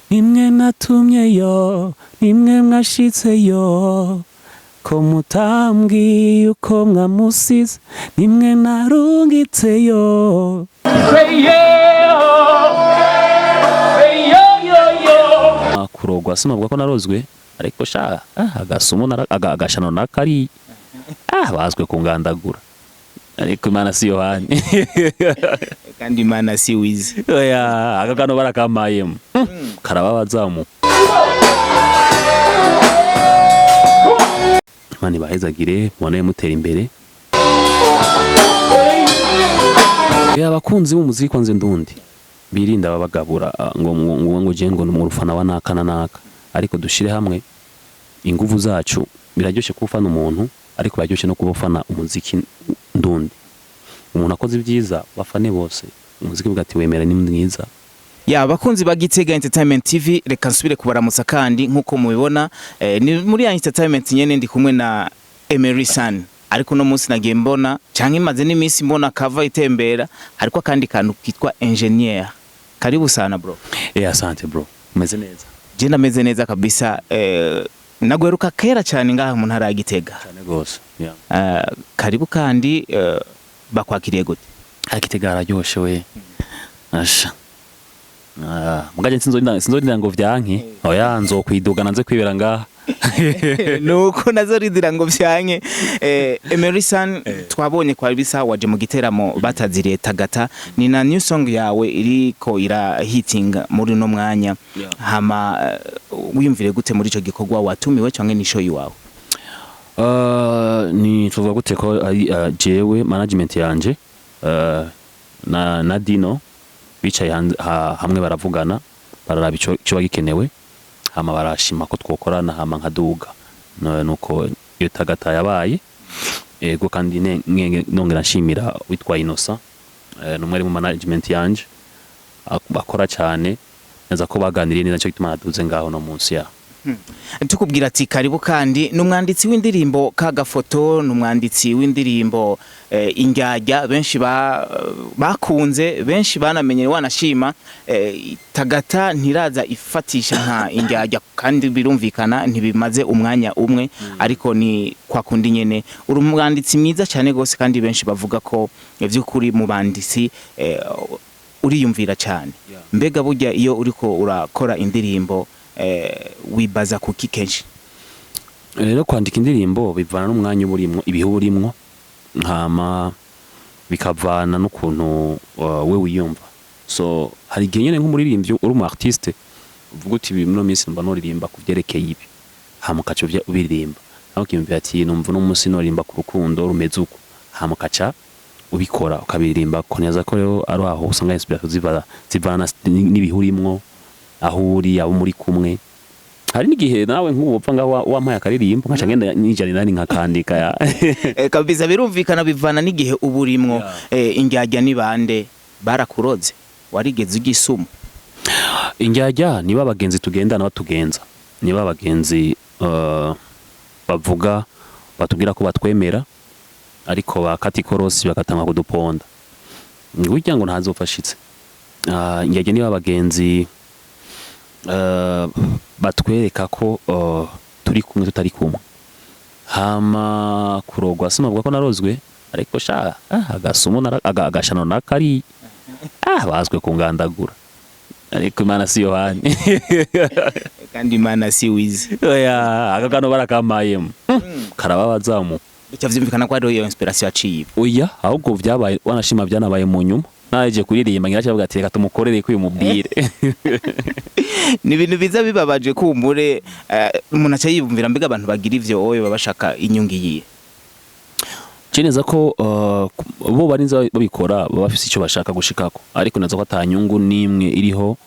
Nimwe natumyeyo, nimwe mwashitseyo, ko mutambwiye uko mwamusize, nimwe narungitseyo. Say yeah, say yo yo yo. Kurogwa sinavuga ko narozwe, ariko sha agasumu agashano nakari bazwe kungandagura, ariko Imana si Yohani. Kandi Imana si wizi. Oya, aka kano barakamayemo karababazamu. Imana ibahezagire, mubone mutera imbere. Ya abakunzi b'umuziki kwanze ndundi birinda babagabura ngo je ngo ni umufana wa naka na naka, ariko dushire hamwe inguvu zacu. Biraryoshe kuba ufana umuntu, ariko biraryoshe no kuba ufana umuziki ndundi. Umuntu akoze ibyiza bafane bose, umuziki uvuga ati wemera ni mwiza. Ya abakunzi ba Gitega Entertainment TV, reka nsubire kubaramutsa. Kandi nkuko mubibona ni muri ya entertainment nyene, ndi kumwe na Emery San. Ariko uno munsi nagiye mbona canke imaze n'iminsi mbona kava itembera, hariko akandi kantu kitwa engineer. Karibu sana, bro. Asante bro, umeze neza? Je ndameze neza kabisa. Nagweruka kera cyane ngaha mu ntara ya Gitega. Cyane gose, yeah. Karibu kandi. Bakwakiriye gute? Gitega hararyoshe we, asha. Mugaje sinzorinda ngo vyanke, oya, nzokwidugana nze kwibera ngaha. Nuko nazorindira ngo vyanke. Emery San, twabonye kwa bisa waje mu giteramo bataziriye Tagata, ni na new song yawe iriko ira hitting muri uno mwanya. Hama wiyumvire gute muri ico gikorwa? Watumiwe canke ni show iwawe? Ni tuvuga gute ko ari jewe, management yanje na Dino bicaye hamwe baravugana, bararaba ico bagikenewe, hama barashima ko twokorana, hama nkaduga. Nuko iyo Tagata yabaye. Ego, kandi nongera nshimira witwa Innocent, numwe ari mu management yanje akora cyane neza, ko baganiriye neza, nico gituma naduze ngaho no munsi ya. Tukubwira ati karibu. Kandi ni umwanditsi w'indirimbo Kagafoto, ni umwanditsi w'indirimbo Indyarya benshi bakunze, benshi banamenye wanashima. Tagata ntiraza ifatisha nka Indyarya, kandi birumvikana ntibimaze umwanya umwe, ariko ni kwa kundi nyene uri umwanditsi mwiza cyane gose, kandi benshi bavuga ko vy'ukuri mu banditsi uriyumvira cyane. Mbega burya iyo uriko urakora indirimbo wibaza kuki kenshi? Rero kwandika indirimbo bivana n'umwanya uba urimwo, ibihe uba urimwo, hama bikavana n'ukuntu we wiyumva. So hari igihe nyene nk'umuririmbyi uri umu artiste uvuga uti ibi muri ino minsi mba noririmba ku vyerekeye ibi, hama ukaca ubiririmba. Nawe ukiyumvira ati numva uno munsi noririmba ku rukundo rumeze uku, hama ukaca ubikora ukabiririmba. Ko neza ko rero ari aho usanga inspiration ziva, zivana n'ibihe urimwo, aho uri, abo muri kumwe. Hari n'igihe nawe nk'ubu upfa ngaho wampaye akaririmbo, nkaca ngenda nijana indani nkakandika ya. Kabisa, birumvikana, bivana n'igihe uba urimwo. Indyarya ni bande barakuroze? Warigeze ujya isumu? Indyarya niba abagenzi tugendana batugenza, niba abagenzi bavuga batubwira ko batwemera, ariko bakata ikorosi bagatanga kuduponda burya ngo ntazopfa ashitse. Indyarya niba abagenzi batwereka ko turi kumwe tutari kumwe. Hama kurogwa sinavuga ko narozwe, ariko sha agasumu agashano nakari bazwe kungandagura, ariko Imana si Yohani. Kandi Imana si wizi. Oya, aka kano barakamayemo karababazamu. Bica vyumvikana ko ariyo inspiration yaciye iva. Oya, ahubwo vyabaye wanashima byanabaye mu nyuma naje kuririmba ngira cyavuga ati reka tumukorere ko uyu mubwire. Ni ibintu biza bibabaje kumbure, umuntu aca yiyumvira mbega abantu bagira ivyo oyo baba bashaka inyungu iyihe? Neza ko bo barinze babikora baba bafise icyo bashaka gushikako, ariko neza ko ata nyungu n'imwe iriho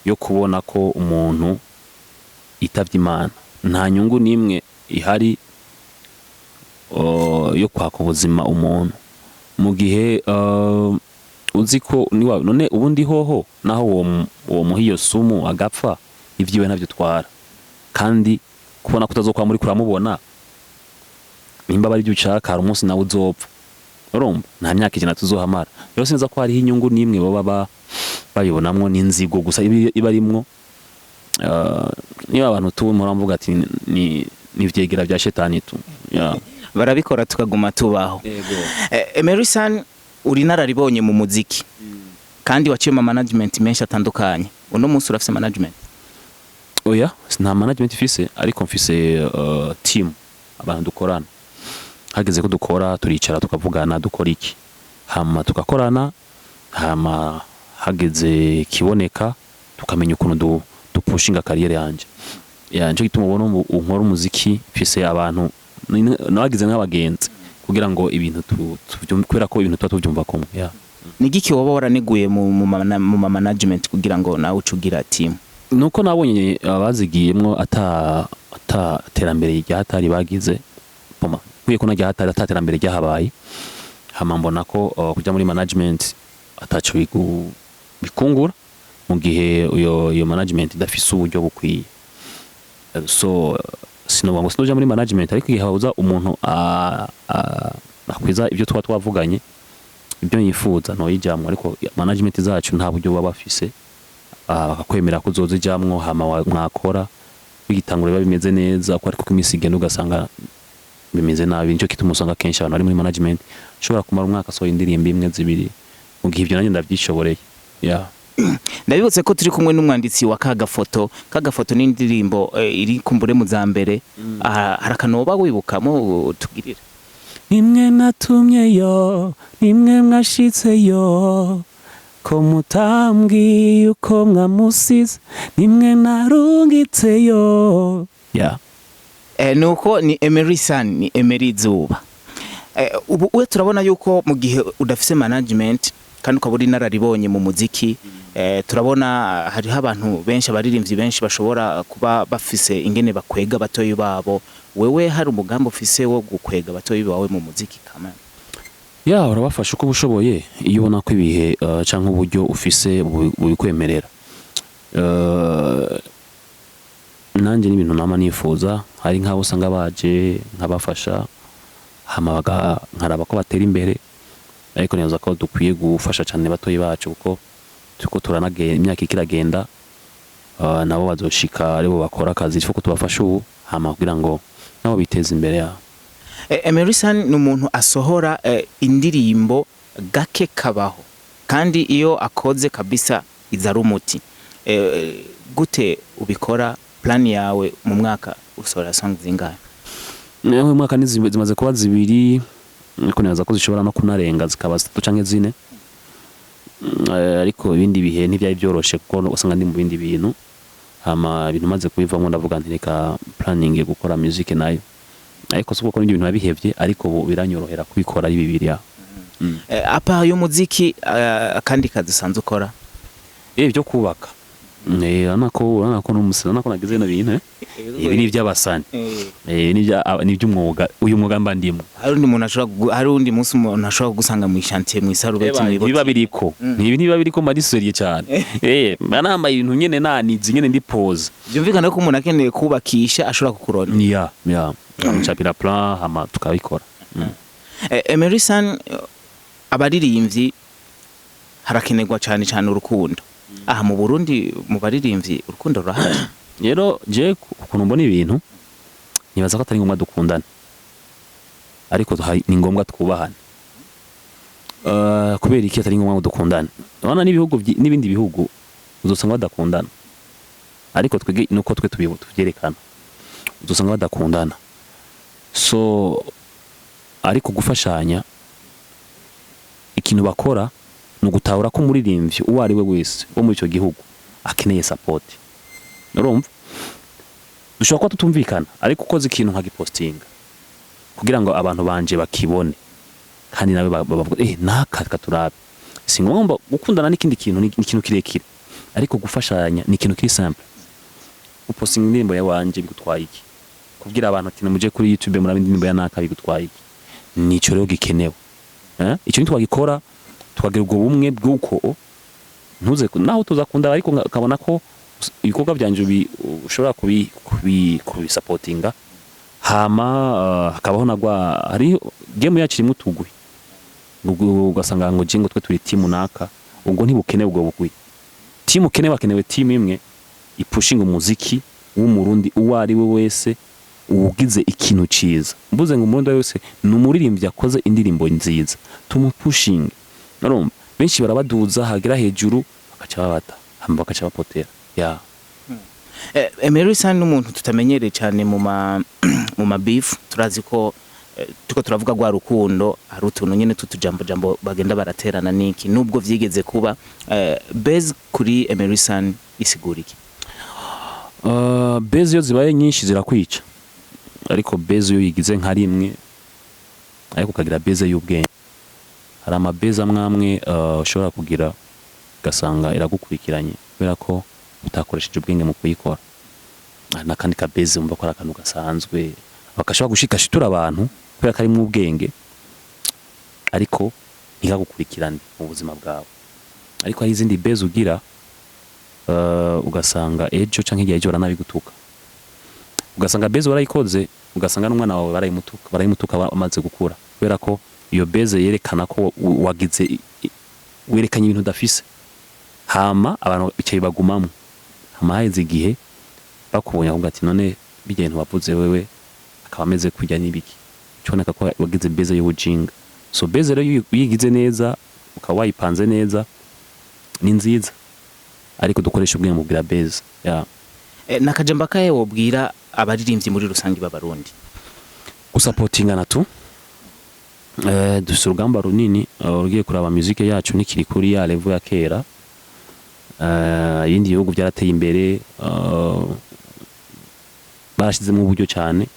yo kubona ko umuntu itavye Imana. Nta nyungu n'imwe ihari yo kwaka ubuzima umuntu mu gihe uzi ko niwa none ubundi hoho naho uwo muha iyo sumu agapfa, ivyiwe ntavyo twara. Kandi kubona ko utazokwa muri kuramubona, nimba bari ibyo ushaka, hari umunsi nawe uzopfa, urumva nta myaka 100 tuzohamara. Rero sinzi ko hariho inyungu n'imwe baba babibonamwo, n'inzigo gusa iba arimwo. Niba abantu tu mpora mvuga ati ni vyegera bya shetani tu, yeah. Barabikora tukaguma tubaho. Yego. Emery San, uri nararibonye mu muziki kandi waciye mu management menshi atandukanye. Uno munsi urafise management? Oya, nta management mfise, ariko mfise team, abantu dukorana. Hageze ko dukora, turicara tukavugana dukora iki, hama tugakorana, hama hageze kiboneka tukamenya ukuntu dupushinga carrière yanje. Ya, nico gituma ubona ubu nkora umuziki mfise abantu nabagize nk'abagenzi kugira ngo ibintu tuvyumve, kubera ko ibintu tuba tuvyumva kumwe, yeah. Ni giki woba waraneguye mu ma management kugira ngo nawe ucugira team? Nuko nabonye abazigiyemwo ata terambere ryahatari bagize poma kuye ko najya hatari ata terambere ryahabaye, hama mbona ko kuja muri management ataco bikungura mu gihe iyo management idafise uburyo bukwiye. So sinovuga ngo sinoja muri management, ariko igihe habuza umuntu akwiza ibyo tuba twavuganye, ibyo yifuza, ntoyijamwo. Ariko management zacu nta buryo baba bafise, bakakwemera ko uzozijamwo, hama mwakora bigitangura biba bimeze neza ko, ariko iminsi igenda ugasanga bimeze nabi. Nicyo gituma usanga kenshi abantu bari muri management ushobora kumara umwaka asohoye indirimbo imwe, zibiri, mu gihe ibyo nanjye ndabyishoboreye, yeah. Ndabibutse ko turi kumwe n'umwanditsi wa Kagafoto. Kagafoto ni indirimbo iri kumbure mu za mbere. Aha, hari akantu woba wibukamo tugirira? Nimwe natumyeyo, nimwe mwashitseyo, ko mutambwiye uko mwamusize, nimwe narungitseyo, yeah. Nuko ni Emery San, ni Emery Zuba. Ubu we turabona yuko mu gihe udafise management kandi ukaba uri nararibonye mu muziki, turabona hariho abantu benshi, abaririmbyi benshi bashobora kuba bafise ingene bakwega batoyi babo. Wewe hari umugambi ufise wo gukwega batoyi bawe mu muziki kama? Ya, urabafasha uko ubushoboye iyo ubona ko ibihe canke uburyo ufise bubikwemerera. Nanjye n'ibintu nama nifuza, hari nk'abo usanga baje nkabafasha, hama nkaraba ko batera imbere. Ariko nibaza ko dukwiye gufasha cyane batoyi bacu, kuko turiko turanagenda, imyaka ikiragenda, nabo bazoshika aribo bakora akazi ko tubafasha ubu, hama kugira ngo nabo biteze imbere yabo. Emery San ni umuntu asohora indirimbo gake kabaho, kandi iyo akoze kabisa iza ari umuti. Gute ubikora? Plan yawe mu mwaka usohora song zingahe? Uyu mwaka ni zimaze kuba zibiri, ariko nibaza ko zishobora no kunarenga zikaba zitatu canke zine. Ariko ibindi bihe ntivyari byoroshe kuko usanga ndi mu bindi bintu, hama ibintu maze kubivamwo ndavuga nti reka planning gukora music nayo. Ariko si uko n'ibyo bintu nabihevye, ariko ubu biranyorohera kubikora ari bibiri, ya. À part y'umuziki, akandi kazi usanzwe ukora? Byo kubaka. Urabona ko n'umusi, urabona ko nagize bino bintu, eh? Ibi ni iby'abasani. Ni iby'umwuga, uyu mwuga mba ndimo. Hari undi munsi umuntu ashobora kugusanga mu chantier, mu isarubeti, mu Ntibiba biriko, ntibi ntibiba biriko, mba ndi sérieux cyane, mba nambaye ibintu nyene nanize nyene ndi pose. Byumvikana ko umuntu akeneye kubakisha ashobora kukurondera. Ya, amucapira plan hama tukabikora. Emery San, abaririmbyi harakenerwa cyane cyane urukundo. Aha mu Burundi mu baririmbyi urukundo rurahari? Rero je ukuntu mbona ibintu, nibaza ko atari ngombwa dukundane, ariko ni ngombwa twubahane. Kubera iki atari ngombwa ngo dukundane? Urabona n'ibihugu n'ibindi bihugu uzosanga badakundana, ariko twebwe nuko twe tubyerekana uzosanga badakundana. So ariko gufashanya, ikintu bakora ni ugutahura ko umuririmbyi uwo ari we wese wo muri icyo gihugu akeneye support. Urumva dushobora kuba tutumvikana, ariko ukoze ikintu nkagipostinga kugira ngo abantu banje bakibone, kandi nawe bavuga naka katurabe. Si ngombwa gukundana n'ikindi kintu, ni ikintu kirekire, ariko gufashanya ni ikintu kiri simple. Upostinga indirimbo ya wanje bigutwaye iki? Kubwira abantu ati nimuje kuri YouTube murabe indirimbo ya naka bigutwaye iki? Nico rero gikenewe, eh icyo ntitwagikora tukagira ubwo bumwe bw'uko ntuze naho tuzakunda, ariko nkabona ko ibikorwa byanje ushobora kubisapotinga, hama hakabaho nagwa hari game yacu irimo utugwi. Ubwo ugasanga ngo je ngo twe turi team naka, ubwo ntibukenewe ubwo bugwi. Team ukenewe, hakenewe team imwe. Ipushinga umuziki w'Umurundi uwo ari we wese ugize ikintu ciza. Mbuze ngo Umurundi wese ni umuririmbyi akoze indirimbo nziza, tumupushinge. Urumva, benshi barabaduza, hagera hejuru bakaca babata, hama bakaca bapotera ya. Emery Sun n'umuntu tutamenyereye cyane mu ma beef. Turazi ko tuko turavuga rwa rukundo, hari utuntu nyene tutujambo jambo bagenda baraterana niki, nubwo vyigeze kuba. Buzz kuri Emery Sun isigura iki? Buzz iyo zibaye nyinshi zirakwica, ariko buzz iyo yigize nka rimwe, ariko ukagira buzz y'ubwenge. Hari ama buzz amwe amwe ushobora kugira ugasanga iragukurikiranye kubera ko utakoresheje ubwenge mu kuyikora. Hari n'akandi ka buzz wumva ko ari akantu gasanzwe, bakashobora gushika shitura abantu kubera ko karimwo ubwenge, ariko ntikagukurikirane mu buzima bwawe. Ariko hari izindi buzz ugira, ugasanga ejo canke hirya y'ejo baranabigutuka, ugasanga buzz warayikoze, ugasanga n'umwana wawe barayimutuka amaze gukura, kubera ko iyo buzz yerekana ko wagize werekanye ibintu udafise, hama abantu bicaye bagumamwo, hama haheze igihe bakubonye akavuga ati: "None bijya bintu wavuze wewe akaba ameze kurya n'ibiki?" Kiboneka ko wagize buzz y'ubujinga. So buzz rero iyo uyigize neza, ukaba wayipanze neza, ni nziza, ariko dukoresha ubwenge mu kugira buzz ya. Nakajambo akahe wobwira abaririmbyi muri rusange b'Abarundi? Gusapotingana tu. Dufise urugamba runini. Ugiye kuraba, musique yacu ntikiri kuri ya level ya kera. Ibindi bihugu byarateye imbere, barashizemo uburyo cyane.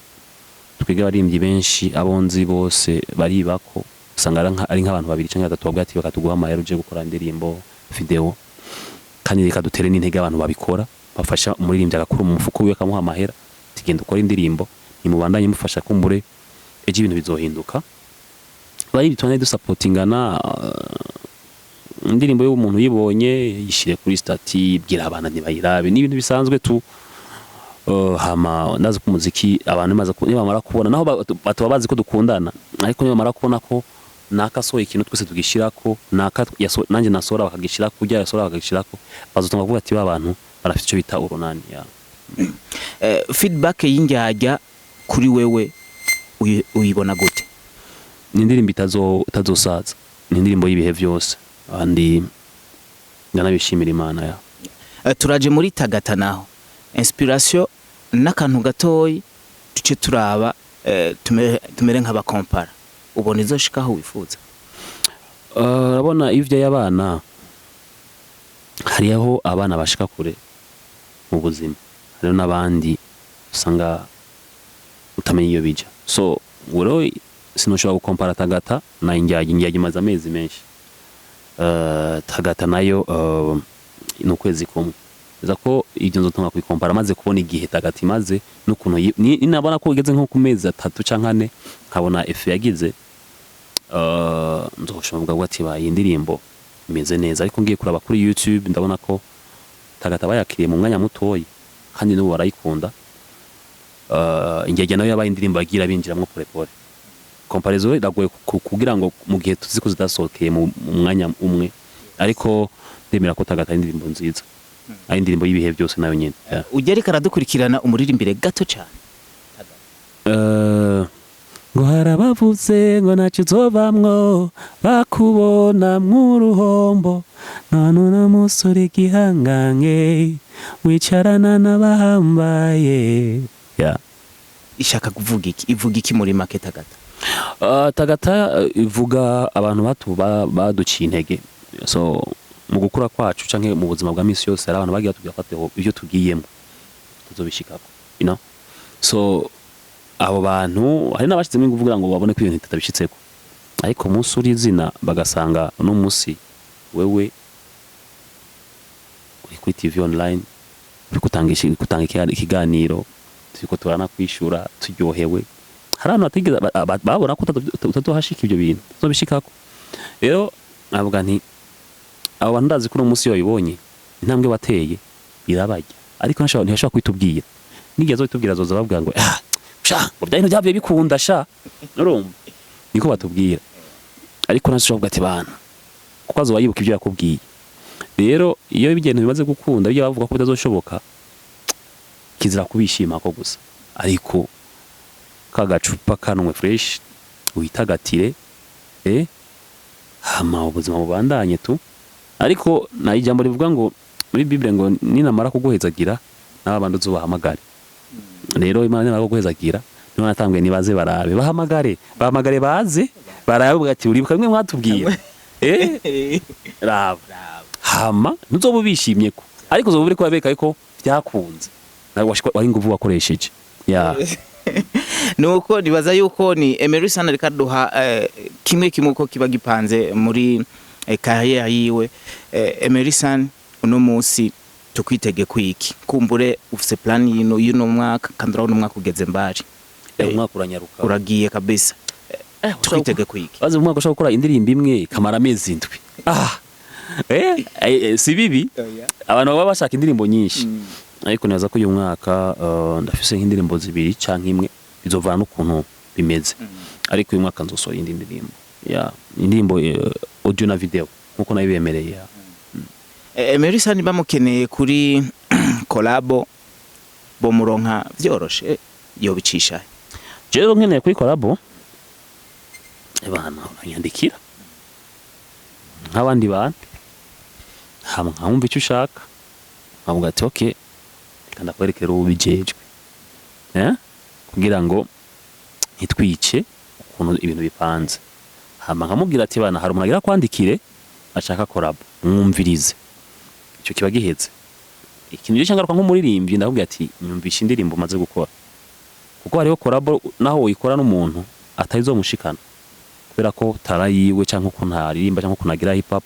Twebwe abaririmbyi benshi abo nzi bose baribako, usanga ari nk'abantu babiri canke batatu bavuga ati bakatuguha amahera uje gukora indirimbo, video. Kandi reka dutere n'intege abantu babikora, bafasha umuririmbyi agakura mu mufuko wiwe akamuha amahera, tugenda ukora indirimbo. Nimubandanye mufasha, kumbure ejo ibintu bizohinduka. Bari tubandanye dusapotingana. Indirimbo y'umuntu uyibonye yishire kuri statut, bwira abana ntibayirabe, ni ibintu bisanzwe tu. Hama ndazi ko umuziki abantu nibamara kubona naho batoba bazi ko dukundana, ariko nibamara kubona ko naka asohoye ikintu twese tugishirako, naka nanje nasohora bakagishirako, kurya yasohora bakagishirako, bazotanga kuvuga ati ba bantu barafite ico bita urunani ya. Feedback y'Indyarya kuri wewe uyibona gute? Ni indirimbo itazosaza, ni indirimbo y'ibihe vyose, kandi ndanabishimira Imana ya. Turaje muri Tagata naho, inspiration n'akantu gatoyi duce turaba, tumere nk'abakompara, ubona izoshikaho wifuza? Urabona, iyo uvyaye abana, hariho abana bashika kure mu buzima, hariho n'abandi usanga utamenya iyo bija. So rero sinoshobora gukompara Tagata na Indyarya. Indyarya imaze amezi menshi, Tagata nayo ni ukwezi kumwe. Biza ko ibyo nzotanga kubikompara maze kubona igihe Tagata imaze n'ukuntu ninabona ko igeze nko ku mezi 3 canke 4, nkabona effet yagize, nzoshobora kuvuga ati bayi indirimbo imeze neza. Ariko ngiye kuraba kuri YouTube, ndabona ko Tagata bayakiriye mu mwanya mutoyi kandi n'ubu barayikunda. Indyarya nayo yabaye indirimbo yagira binjiramwo pole pole. Comparaison iragoye kugira ngo mu gihe tuzi ko zidasohokeye mu mwanya umwe, ariko ndemera ko Tagata ari indirimbo nziza, ari indirimbo y'ibihe byose nayo nyene, yeah. Ujya ariko aradukurikirana, umuririmbire gato cyane. Ngo harabavuze ngo ntacyo uzovamwo, bakubona mw'uruhombo, none uno musore igihangange wicarana n'abahambaye, yeah. Ishaka kuvuga iki? Ivuga iki muri make Tagata? Tagata ivuga abantu baduciye intege. So mu gukura kwacu canke mu buzima bwa misi yose, hari abantu bagiye batubwira ko ibyo tugiyemo tutazobishikako. So abo bantu hari n'abashizemo ingufu kugira ngo babone ko ibintu tutabishitseko, ariko umunsi uri izina bagasanga uno munsi wewe uri kuri TV online, uri gutanga ikiganiro, turiko turanakwishura turyohewe. Hari abantu batigeze babona ko utazohashika, ibyo bintu utazobishikako. Rero navuga nti abo bantu ndazi ko uno munsi iyo babibonye intambwe bateye irabarya, ariko ntibashobora kubitubwira. N'igihe azobitubwira, azoza babwira ngo: "Ah sha, ngo bya bintu byavuye bikunda sha." Urumva niko batubwira, ariko ntashobora kuvuga ati bana, kuko azoba yibuka ibyo yakubwiye. Rero iyo ibintu bimaze gukunda, bijya bavuga ko bitazoshoboka. Kizira kubishima ko gusa, ariko kagacupa kanwe fresh witagatire, hama ubuzima bubandanye tu. Ariko na ijambo rivuga ngo muri Bible ngo ninamara kuguhezagira n'abandi uzubahamagare. Rero Imana nimara kuguhezagira, niba natambwe, nibaze barabe, bahamagare, bahamagare baze barabe, ati uribuka bimwe mwatubwiye, raba. Hama ntuzoba ubishimye ko, ariko uzoba uriko urabeka yuko byakunze nawe wari inguvu wakoresheje ya. Nuko nibaza yuko ni Emery Sun ariko aduha kimwe kimwe uko kiba gipanze muri carrière yiwe. Emery Sun, uno munsi tukwitege kwiki? Kumbure ufise plan yino y'uno mwaka, kandi urabona umwaka ugeze mbari. Umwaka uranyaruka. Uragiye kabisa. Twitege kwiki? Baze umwaka ushobora gukora indirimbo imwe ikamara amezi 7. Si bibi, abantu baba bashaka indirimbo nyinshi, ariko nibaza ko uyu mwaka ndafise nk'indirimbo zibiri canke imwe, bizovana n'ukuntu bimeze. Ariko uyu mwaka nzosohora indi ndirimbo ya indirimbo, audio na video nkuko nabibemereye ya. Emery Sun bamukeneye kuri collabo, bomuronka vyoroshe? Yobicisha? Jewe nkeneye kuri collabo, bana uranyandikira nk'abandi bantu, hama nkamwumva icyo ushaka, nkavuga ati okay, reka ndakwerekera ubijejwe, kugira ngo ntitwice ukuntu ibintu bipanze. Hama nkamubwira ati bana, hari umuntu agira kwandikire ashaka collabo, mwumvirize. Icyo kiba giheze. Ikintu cyo ngaruka nk'umuririmbyi, ndakubwira ati nyumvisha indirimbo umaze gukora, kuko hariho collabo naho uyikora n'umuntu atayizomushikana kubera ko tara yiwe cyangwa ukuntu aririmba cyangwa ukuntu agira hip hop,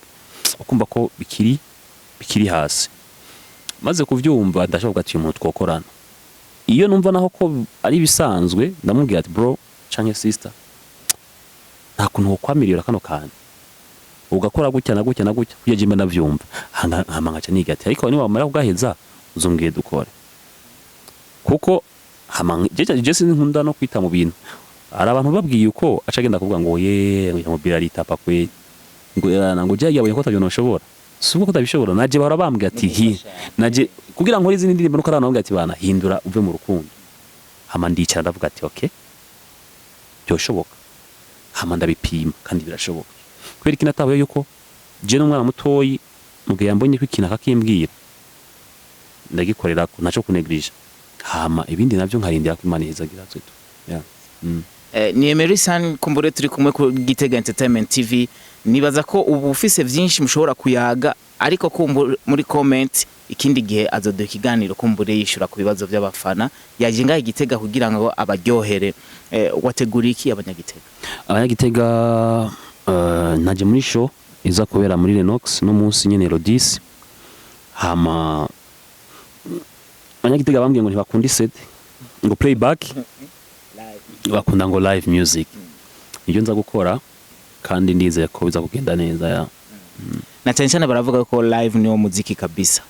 ukumva ko bikiri hasi. Maze kuvyumva, ndashobora ati uyu muntu twokorana. Iyo numva naho ko ari ibisanzwe, ndamubwira ati bro canke sister, nta kuntu wokwamirira kano kantu ugakora gutya na gutya na gutya kugira jimba ndavyumva. Hama nkaca niga ati ariko niba wamara kugaheza uzombwire dukore, kuko hama je sinkunda no kwita mu bintu. Hari abantu babwiye uko aca agenda kuvuga ngo ye ngo mubira aritapa kwe, ngo yana ngo jya yabonye ko atavyo noshobora. Si ubwo ko utabishobora, naje bahora bambwira ati hi naje kugira nkore izindi ndirimbo, nuko arana bambwira ati bana hindura uve mu rukundo. Hama ndicara ndavuga ati okay, byoshoboka. Hama ndabipima kandi birashoboka. Kubera iki natahuye yuko je n'umwana mutoyi, mu gihe yambonye ko ikintu akakimbwira, ndagikorera ko ntaco kunegirija. Hama ibindi navyo nkarindira ko Imana ihezagira zetu, yeah. Ni Emery Sun kumbure turi kumwe ku Gitega Entertainment TV. Nibaza ko ubu ufise vyinshi mushobora kuyaga, ariko kumbure muri comment ikindi gihe azoduha ikiganiro, kumbure yishura ku bibazo by'abafana. Yaje ngaha Igitega kugira ngo abaryohere. Wategura iki abanyagitega? Abanyagitega, naje muri show iza kubera muri Lenox no munsi nyene Rodis. Hama abanyagitega bambwiye ngo ntibakunda CD ngo playback, bakunda ngo live music. Nibyo nza gukora kandi ndizeye ko biza kugenda neza ya. Na cyane cyane baravuga ko live niwo muziki kabisa.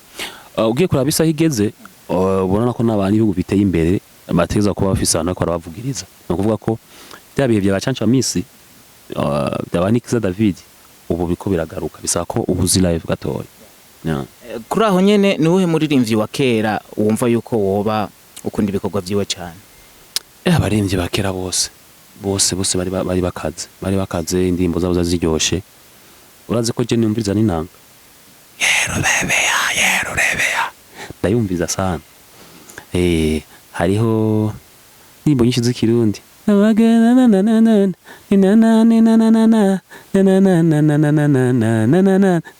Ugiye kuraba isaha igeze, ubona ko n'abantu ibihugu biteye imbere bategerezwa kuba bafise ahantu bariko barabavugiriza. Ni ukuvuga ko bya bihe bya bacanca misi, bya ba Nikiza David, ubu biko biragaruka, bisaba ko uba uzi live gatoya, yeah. Kuri aho nyene, ni uwuhe muririmbyi wa kera wumva yuko woba ukunda ibikorwa vyiwe cyane? Abaririmbyi ba kera bose bose bose bari bakaze, bari bakaze, indirimbo zabo zari ziryoshe. Urazi ko je numviriza n'inanga yerurebeya yerurebeya, ndayumviza sana. Hariho indirimbo nyinshi z'ikirundi.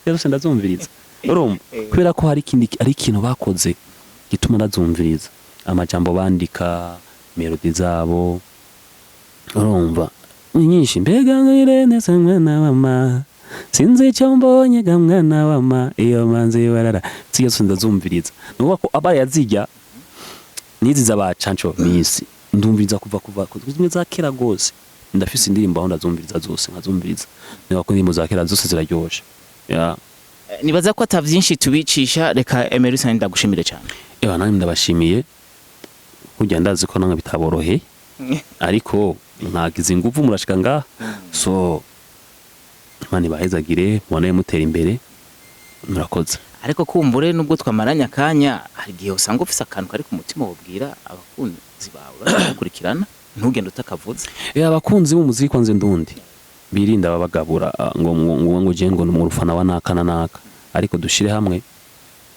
Zose ndazumviriza, urumva, kubera ko hari ikindi, hari ikintu bakoze gituma ndazumviriza, amajambo bandika, melody zabo, urumva ni nyinshi. Mbega ngirene se mwana wa ma, sinzi icyo mbonye ga mwana wa ma, iyo manzi warara zirya zose ndazumviriza. Ni ukuvuga ko abaye yazijya n'izi z'aba Canco Misi ndumviriza kuva zimwe za kera rwose. Ndafise indirimbo aho ndazumviriza zose, nkazumviriza. Niba ko indirimbo za kera zose ziraryoshe, yeah. Nibaza ko ata vyinshi tubicisha. Reka Emery Sun ndagushimire cyane. Ewa, nanjye ndabashimiye. Kurya ndazi ko namwe bitaboroheye, ariko mwagize inguvu murashika ngaha, so Imana ibahezagire, mubone mutera imbere. Murakoze. Ariko kumbure nubwo twamaranye akanya, hari igihe usanga ufise akantu kari ku mutima wobwira abakunzi bawe bakurikirana, ntugende utakavuze. Abakunzi b'umuziki kwanze ndundi birinda ababagabura, ngo je ngo ni umufana wa naka na naka, ariko dushire hamwe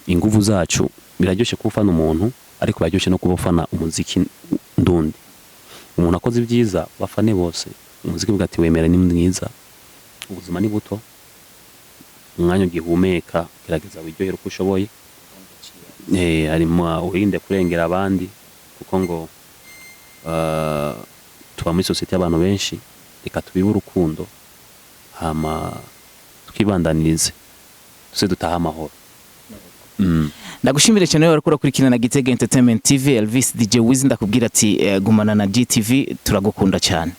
inguvu zacu. Biraryoshe kuba ufana umuntu, ariko biraryoshe no kuba ufana umuziki ndundi. Umuntu akoze ibyiza, bafane bose umuziki, uvuga ati wemera ni mwiza. Ubuzima ni buto, umwanya ugihumeka gerageza wiryohere uko ushoboye. Harimo wirinde kurengera abandi, kuko ngo tuba muri sosiyete y'abantu benshi. Reka tubibe urukundo, hama twibandanirize, tuze dutahe amahoro. Ndagushimire cyane wariko urakurikirana Gitega Entertainment TV. Elvis DJ Wiz, ndakubwira ati gumana na GTV, turagukunda cyane.